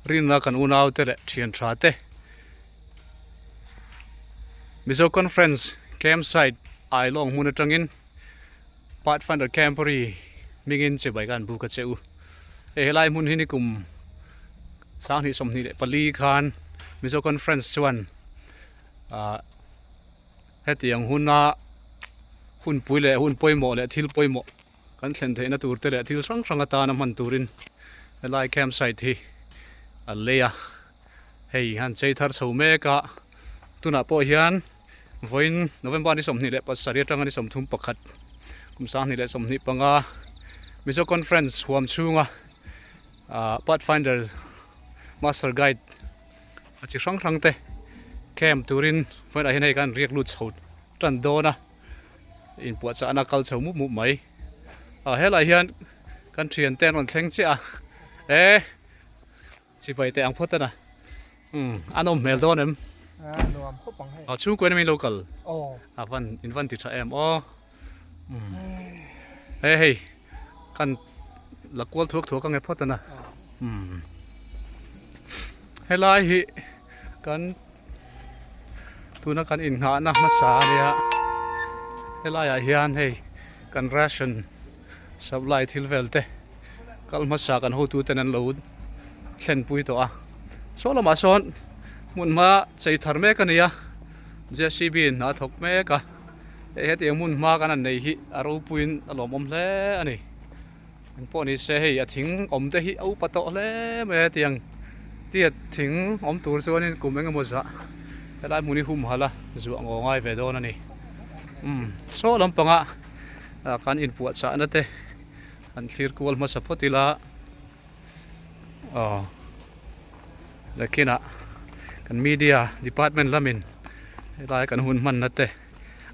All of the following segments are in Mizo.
Rinna kan unaute leh thian tha te Mizo Conference Camp Site Ailawng hmun atangin Pathfinder Camporee hmingin chibai ka han buk a che u. Hei helai hmun hi nikum 2024 khan Mizo Conference chuan ah hetiang huna hunpui leh hun pawimawh leh thil pawimawh kan thlen theihna tur te leh thil hrang hrang atana hman turin helai camp site hi a lei a hei han chei thar chho mek a tunah pawh hian vawiin November ni 27 atanga ni 31 kum 2025 Mizo Conference huam chhunga ah Pathfinder Master Guide a chi hrang hrang te camp turin vawiinah hian hei khan riak lut chho tan dawn a. Inpuahchahna kal chho mup mup mai ah helaiah hian kan thian te an rawn thleng chiah a e chibai teh ang phawt a na umm a nawm hmel dawn em a chhungkaw in lo kal a van in van ti tha em aw umm he hei kan la kual thuak thuak ang e phawt a na umm helai hi kan. Tuna kan innghahna hmasa a nia helaiah hian hei kan ration supply thil vel te kal hmasa kan hotu ten an lo thlenpui tawh a saw lamah sawn hmun hma chei thar mek a ni a J C B in a thawk mek a hei hetiang hmun hma kan han nei hi a ropuiin a lawmawm hle a ni. Engpawh ni se hei a thing awm te hi a upa tawh hle mai a tiang tiat thing awm tur chuanin kum eng emaw zah helai hmun hi humhalh a zuah ngaw ngai ve dawn a ni umm saw lampanga ah kan inpuahchahna te an thlir kual hmasa phawt ila aw nakinah kan media department lamin helai kan hun hmanna te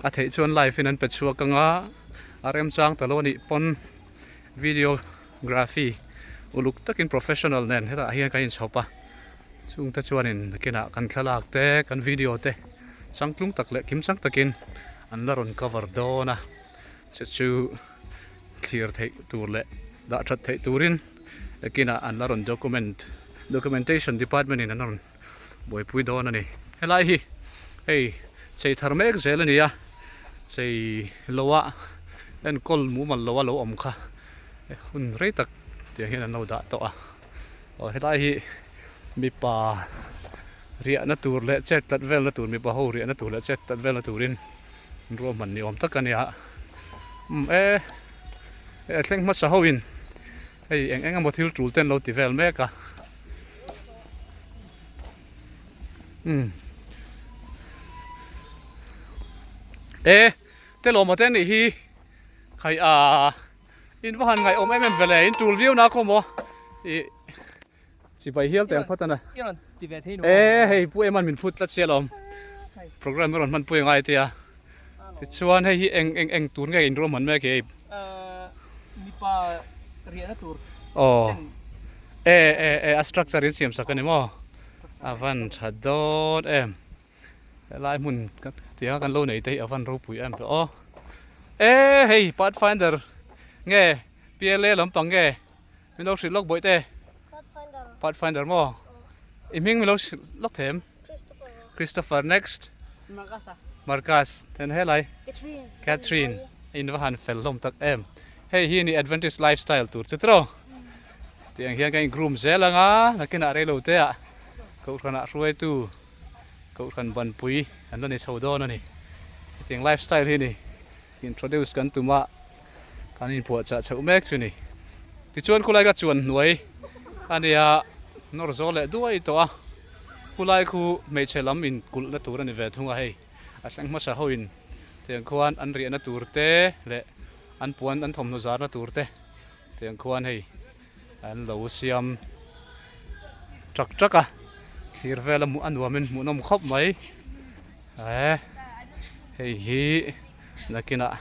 a theih chuan live in an pe chhuak anga a remchang ta lo a nih pawn videography uluk takin professional nen hetah hian kan inchhawp a chungte chuanin nakinah kan thlalak te kan video te changtlung tak leh kim chang takin an la rawn cover dawn a che chu thlir theih tur leh dah that theih turin nakinah an la rawn document documentation department in an rawn buaipui dawn a ni helai hi hei chei thar mek zel a ni a chei lo a enkawl mumal lo a lo awm kha hun rei tak tiang hian an lo dah tawh a aw helai hi mipa riahna tur leh chet tlat velna tur mipa ho riahna tur leh chet tlat velna turin ruahman ni awm tak a ni a umm e a thleng hmasa ho in hei eng eng emaw thil tul te an lo ti vel mek a umm e te lawm te anih hi khai a in va han ngaihawm em em ve le in tul viau na khaw maw ih chibai hial teh ang phawt a na e hei pu em an min phut tlat sia lawm program a rawn hman pui angai tia tichuan hei hi eng eng eng tur nge in ruahman mek hi hei mipa riahna tur aw e e e a structure in siam sak ani maw a van tha dawn em helai hmun tia kan lo nei te hi a van ropui em ve aw e hei pathfinder nge P L A lampang nge Min lo hrilh lawk bawih te. Pathfinder. Pathfinder maw? I hming min lo hrilh lawk them. Christopher. Christopher next. Marcus. Marcus. Then helai. Catherine. Catherine. In va han fel hlawm tak em. Hei hi ni Adventist lifestyle tur chu tiraw. Tiang hian kan in groom zel anga nakinah reilo te ah kohhranah hruaitu kohhran banpui an la ni chho dawn a ni. Hetiang lifestyle hi ni introduce kan tum a. Kan inpuahchah chhoh mek chu ni. Tichuan khulai ka chuan hnuai a nia nawr zawl leh duai tawh a. Khulai khu hmeichhe lam in kulhna tur a ni ve thung a hei. A thleng hmasa ho in tiang khuan an riahna tur te leh an puan an thawmhnaw zarna tur te tiang khuan hei an lo siam ṭak ṭak a. Thlir vel a hmuh a nuamin hmuhnawm khawp mai. Eee hei hi. Nakinah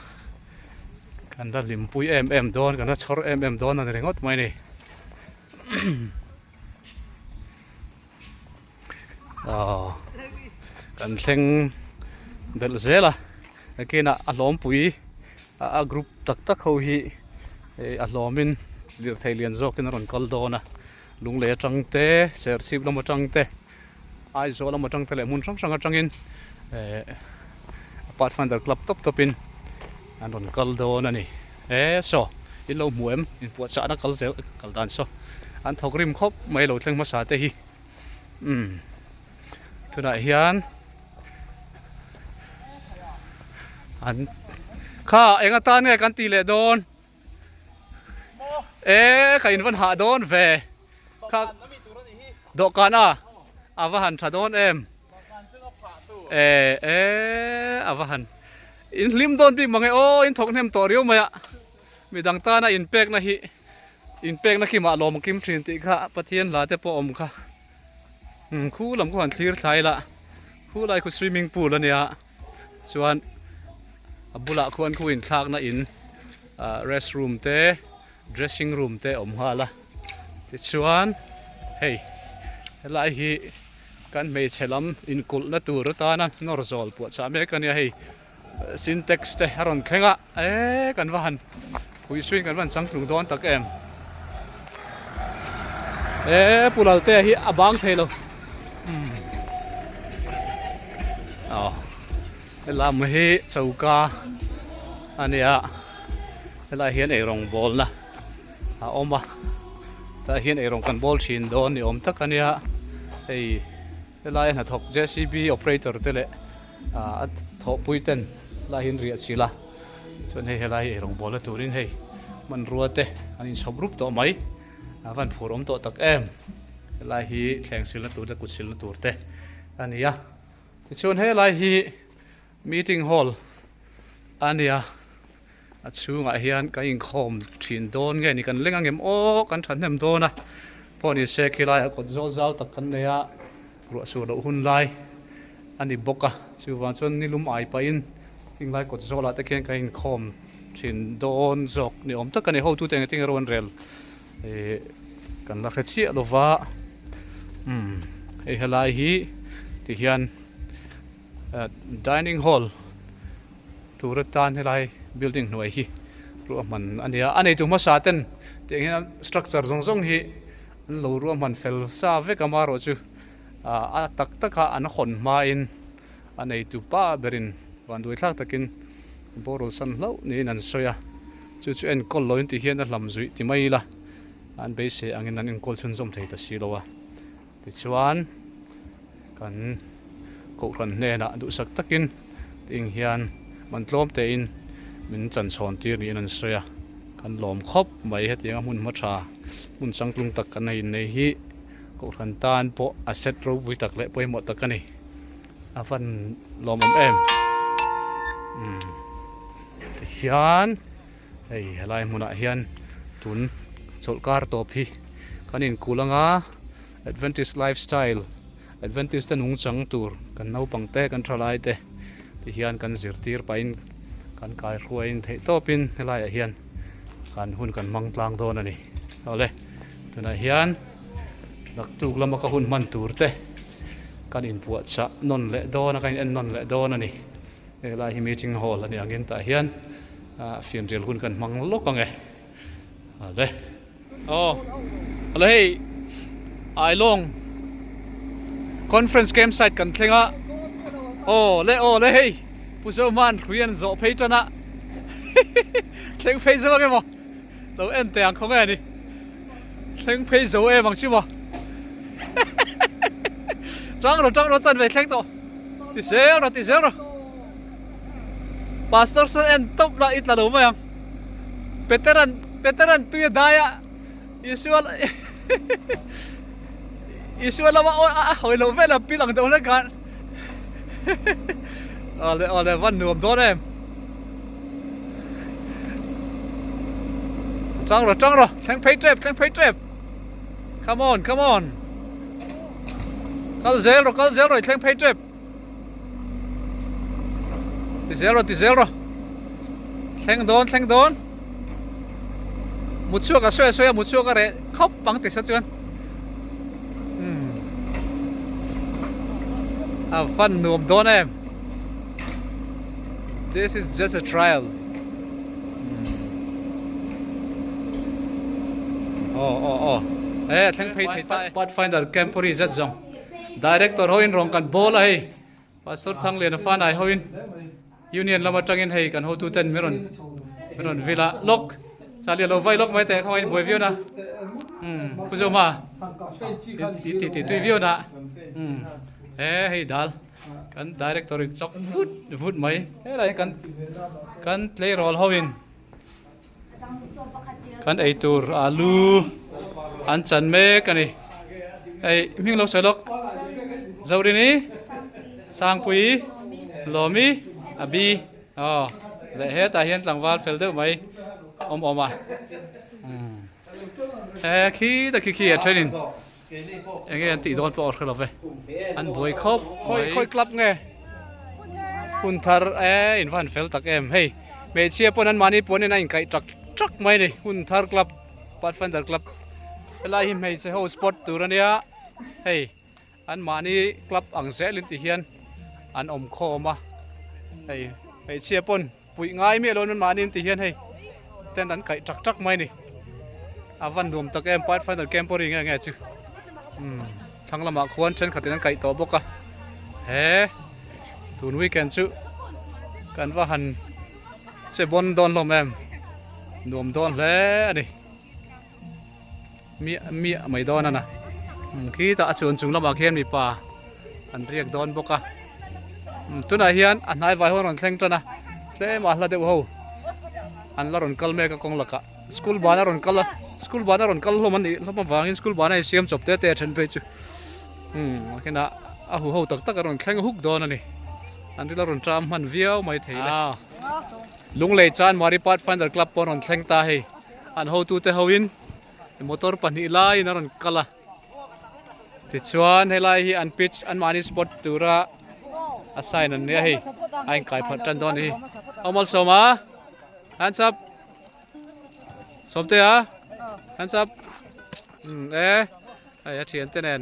kan la hlimpui em em dawn kan la chhawr em em dawn a ni ringawt mai a ni aw kan thleng belh zel a nakinah a hlawmpui a group tak tak ho hi a hlawmin lirthei lian zawkin a rawn kal dawn a. Lunglei atang te Serchhip lam atang te Aizawl lam atang te leh hmun hrang hrang atangin eh Pathfinder club tawp tawpin an rawn kal dawn a ni e saw in lo hmu em inpuahchahna kal zel kal dan saw an thawk rim khawp mai lo thleng hmasa te hi umm tunah hian an kha eng atan nge kan tih leh dawn e ka in van hah dawn ve kha dawhkan a a va han tha dawn em e e a va han in hlim dawn bik mange aw in thawk hnem tawh riau mai a midang tana in pekna hi in pekna khi mah lawm kim thin tih kha Pathian hla te pawh awm kha umm khu lam khu han thlir thlai la khu lai khu swimming pool ania chuan a bulah khuan khu inthlakna in ah rest room te dressing room te a awm nghal a tichuan hei helai hi kan hmeichhe lam inkulhna tur atana nawr zawl puah chah mek ania hei Sintex te a rawn thleng a eee kan va han phuisuin kan va han changtlung dawn tak em eee Pu Laltea hi a bang thei lo umm aw helam hi choka a nia helaiah hian eirawng bawlna a awm a tah hian eirawng kan bawl thin dawn ni awm tak a nia hei Helaia hnathawk JCB operator te leh a thawhpui ten lai hi an riah chilh a, chuan hei helai hi eirawng bawlna turin hei hmanrua te an inchhawp rup tawh mai, a van phur awm tawh tak em, helai hi thleng silna tur te kut silna tur te a ni a, tichuan helai hi meeting hall a ni a. A chhungah hian kan inkhawm thin dawn nge ni kan leng ang em aw kan thahnem dawn a pawh ni se khilaiah kawt zawl zau tak kan nei a ruah sur loh hun lai a ni bawk a chuvang chuan nilum ai pahin heng lai kawt zawlah te khian kan inkhawm thin dawn zawk ni awm tak a ni hotute eng eng emaw an rel ih kan la hre chiah lo va umm hei helai hi tihian dining hall tur atan helai building hnuai hi ruahman a ni a a neitu hmasa ten tiang hian structure zawng zawng hi an lo ruahman fel sa vek a amaherawhchu ah a tak tak a an hawn hmain a neitu pa berin vanduai thlak takin boral san hlauh niin an sawi a chu chu enkawl loin ti hian a hlam zuih ti mai ila an beisei angin an enkawl chhunzawm thei ta si lo a. Tichuan kan kohhran hnenah duhsak takin ting hian man tlawm tein min chanchhawn tir niin an sawi a, kan lawm khawp mai hetianga hmun hma tha hmun changtlung tak kan nei nei hi kohhran tan pawh a set ropui tak leh pawimawh tak a ni a van lawmawm em umm tihian. Hei helai hmunah hian tun chawlhkar tawp hi kan inkulh anga Adventist lifestyle Adventist te nungchang tur kan naupang te kan thalai te ti hian kan zirtir pahin kan kaihruaiin theih tawpin helaiah hian kan hun kan hmang tlang dawn a ni. Awle tunah hian naktuk lama ka hun hman tur te kan inpuahchah nawn leh dawn a kan in en nawn leh dawn a ni. Helai hi meeting hall a ni angin tah hian ah fianrial hun kan hmang lawk ang e ale aw ale hei Ailawng conference camp site kan thleng a aw le aw le hei Pu Zoman hrui an zawh phei tan a thleng phei zo ang emaw lo en teh ang khaw nge ni thleng phei zo em ang chu maw tang rawh tang rawh chanve thleng tawh. Ti zel rawh ti zel rawh Pastor sawn en tawp la i tla lo mai ang Peteran Peteran tui a dai a Isua Isua lama a hawi loh vel a pil ang deuh hlek khan Awle awle van nuam dawn em Tang rawh tang rawh thleng phei tep thleng phei tep Come on come on Kal zel rawh kal zel rawh i thleng phei tep Ti zel rawh ti zel rawh Thleng dawn thleng dawn Mutchhuak a sawi a sawi a mutchhuak a reh khawp ang ti sa chuan Umm A van nuam dawn em This is just a trial Aw aw aw. E a thleng phei thei ta e. Pathfinder Camporee zet zawng Director hoin rawn kan bawl a hei Pastor Thangliana Fanai hoin Union lam atangin hei kan hotu ten min rawn min rawn vil a lawk Charlie a lo vai lawk mai teh khawngaih in buai viau na umm Pu Zoma ti ti ti tui viau na umm he hei dal kan Director in chawk vut vut mai helai hian kan kan tleirawl hoin Kan eitur alu an chan mek a ni. Hei hming lo sawi lawk. Zorini, Sangpui, Lawmi, Abi aw leh hetah hian tlangval fel deuh mai awm awm a. He khi ta khi khi a then in enge an tih dawn pawh a hre lo ve. An buai khawp mai. Khawi club nge? Hun thar e in van fel tak em hei hmeichhia pawn an mahni puan in a inkaih tak tak mai a ni hun thar club pathfinder club helai hi hmeichhe ho spot tur a nia hei an mahni club ang zel in ti hian an awm khawm a hei hmeichhia pawn puih ngai miah lo an mahni in ti hian hei tent an kaih tak tak mai a ni a van nuam tak em pathfinder camp pawh ri nge nge chu umm thlang lamah khuan thenkhat in an kaih tawh bawk a he tun weekend chu kan va han che bawn dawn hlawm em nuam dawn hle a ni miah miah mai dawn a na khitah a chuan chung lamah khian mipa an riak dawn bawk a tunah hian a hnai vai ho an rawn thleng tan a tlem a hla deuh ho an la rawn kal mek a kawng lakah school ban a rawn kal a school ban a rawn kal hlawm a nih hlawm avangin school ban a insiam chawp te te a then phei chu umm a kinah a hu ho tak tak a rawn thleng huk dawn a ni an ril a rawn ṭam hman viau mai thei le Lunglei Chanmari Pathfinder Club pawh a rawn thleng ta hei. An hotute hoin motor pahnih laiin a rawn kal a tichuan helai hi an pitch anmahni spot tura a sign an nia hei a inkai pharh tan dawn a ni hi aw malsawma hands up sawmtea hands up umm e hei a thiante nen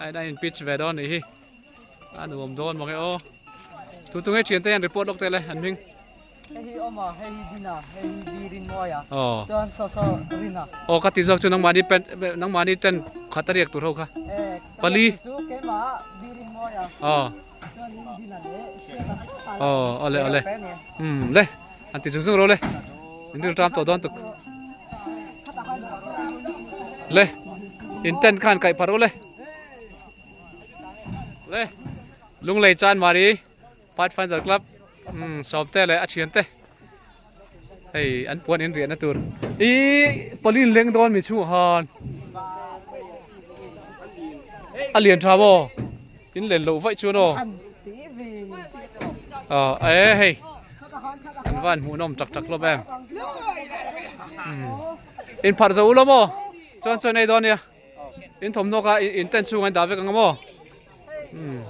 a in pitch ve dawn a nih hi. A nuam dawn mange aw. Tu tu nge thian te hian report lawk te le an hming. Hei hi Oma, hei hi Dina, hei hi Birinmawia. Aw. Chuan saw saw Rina. Aw ka ti zawk chu nangmahni pen nangmahni ten khat a riak tur ho kha. Eh. Pali. Chu keimah Birinmawia. Aw. Chuan in Dina leh Hriata. Aw ale ale. Um le an ti zung zung ro le. In ril ṭam tawh dawn tuk. Le in tent khan kaih pharh u le. Le Lunglei Chanmari Pathfinder Club umm sawmte leh a thiante hei an puan in riahna tur ihh pali in leng dawn mi chhungah khan a lian tha maw in len loh vaih chuan aw aw e hei an van hmuhnawm tak tak hlawm em umm in pharh zo ula maw chuan chuan ei dawn nia. In thawmhnaw kha in tent chhungah in dah vek ang a maw? Umm.